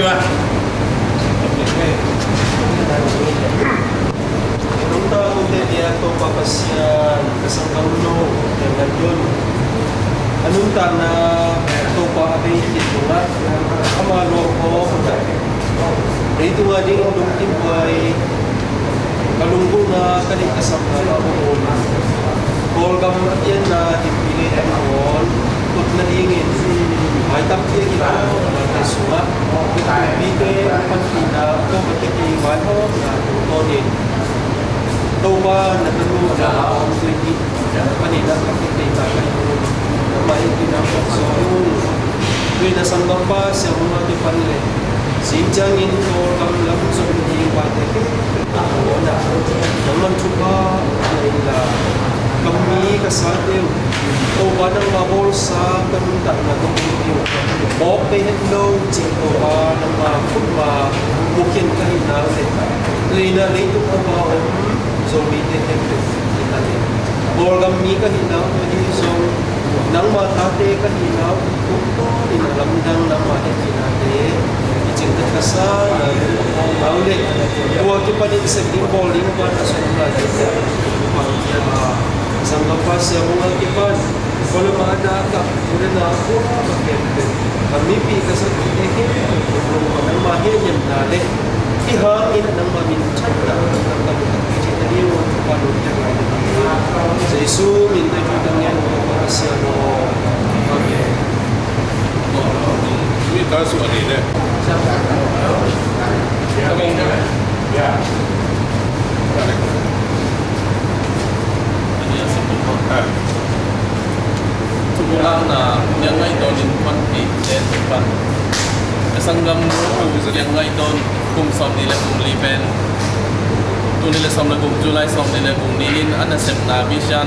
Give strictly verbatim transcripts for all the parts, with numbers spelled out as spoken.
Nungta ute dia Topa Pasian, ka sanggam no, ka ngan don. A nuntakna Topa a bei kit tungah ama luang aw ka. Leitunga ding lungkimhuai ka lunggulhna ka neih ka sapna ka hong un. Kawlgam a pianna himpi le teng awn tut nadingin maitam piakin a te sungah mipite panpihna tawh ka kei vaihawmna tungtawnin Topa na tanu a na hong tui hi. Ka neihna ka kei ta ka hi un. Mah hi kina ka zaw un. Tui na sanggampa siamuna kipan le Sing ciangin Kawlgam lam zong hi vate hi. Nangmah thupha na inla, ka mi ka sate uh, Topa nangmah bawlsa ka nuntakna ka hong hi uh. Mawk pe het lo cih Topa nangmah khutma mukhian ka hihna uh le, tuina leitung a va om Zomite khempeuh hi ta le. Kawlgam mi ka hihna uh ahi zong nangmah tate ka hihna uh kum tawnin a lamdang nangmah hehpihnate i cingkat ka sa nang uh le. Tua kipanin sep ding bawl ding vanah sung lai te pang kiam a, sanggam pa siam uh a kipan Kawlgam a dah ka ule na uh a ka khempeuh a mipi ka sak te khempeuh kum tawnin nangmah hehpihnate i hangin nangmah min thanna ka mu takpi cih na ding uh a ka lungkia ngai na ding. Jesu min tawh i thu tang ngen uh a ka sian uh. Amen. Ui, ka su a ni le. Ka bang. Ya. Ka ni a sim tu. Ha. Thu mu lang na, Piang Ngai Dawn in panpih te pan. Ka sanggam nu Piang Ngai Dawn kum sawmnih le kum li pen, tul nih le sawm le guk, July sawmnih le guk ni-in a nasepna Bishan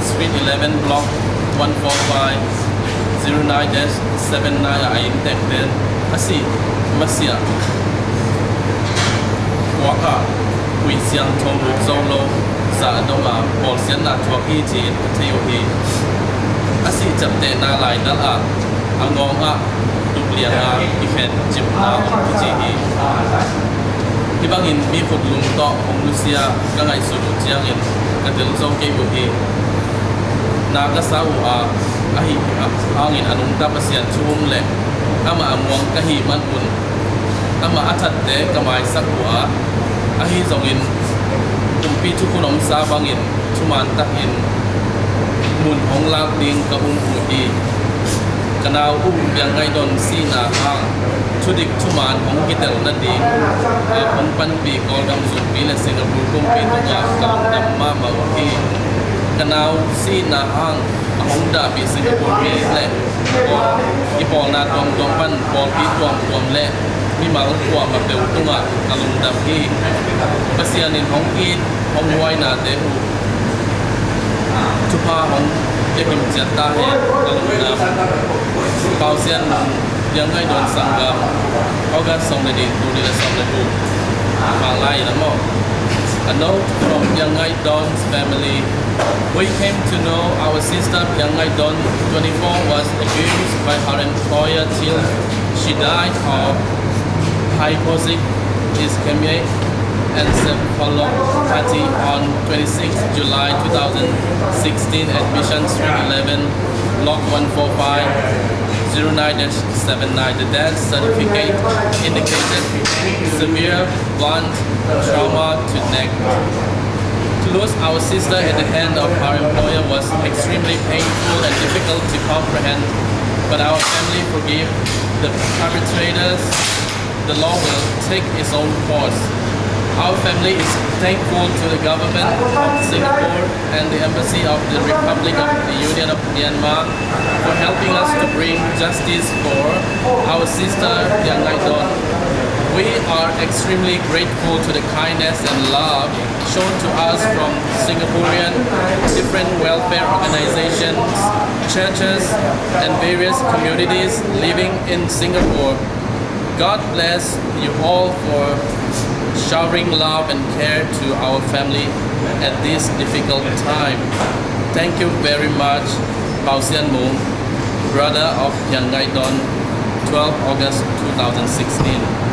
Street eleven, Block one four five, zero nine dash seven nine ah a innteekte'n a sih masiah khuak ah Khuisiangtho lut zo lo zah a dong a bawlsiatna thuak hi ci-in ka thei uh hi. A sih ciaptehna laidal ah a ngawng ah tupliang a kikhen cimna om kici hi. Hih bangin mi khutlum tawh hong nusia ka ngaihsut uh ciangin ka tel zo kei uh hi. Na ka sa uh a, ahi hangin a nungta Pasian thu um le amah a muang ka hih man un amah a thatte ka maisak uh a, ahi zongin kumpi thukhun omsa bangin thuman takin mun hong lak ding ka um uh hi. Ka nau uh Piang Ngai Dawn sihna hang thudik thuman hong kitelh nading a hong panpih Kawlgam zumpi le Singapore kumpi tungah ka lungdam mahmah uh hi. Ka nau sihna hang a hong dahpih Singapore mi le kipawlna tuamtuam pan pawlpi tuamtuam le mimal kuamah peuh tungah ka lungdam hi. Pasian in hong it, hong huainate uh thupha hong pia kim ciat ta hen. Ka lungdam. Pau Sian Mung, Piang Ngai Dawn Sanggam, August sawm le nih, tul nih le sawm le guk. Mang lai lam aw. A note from Piang Ngai Dawn's family. We came to know our sister Piang Ngai Dawn, twenty-four, was abused by her employer till she died of hypoxic ischemic encephalopathy on twenty-sixth July two thousand sixteen at Bishan Street eleven, Block one four five, zero nine dash seven nine. The death certificate indicated severe blunt trauma to neck. To lose our sister at the hand of her employer was extremely painful and difficult to comprehend, but our family forgive the perpetrators. The law will take its own course. Our family is thankful to the government of Singapore and the Embassy of the Republic of the Union of Myanmar for helping us to bring justice for our sister Piang Ngai Dawn. We are extremely grateful to the kindness and love shown to us from Singaporean different welfare organizations, churches, and various communities living in Singapore. God bless you all for showering love and care to our family at this difficult time. Thank you very much, Pau Sian Mung, brother of Piang Ngai Dawn. twelve August two thousand sixteen.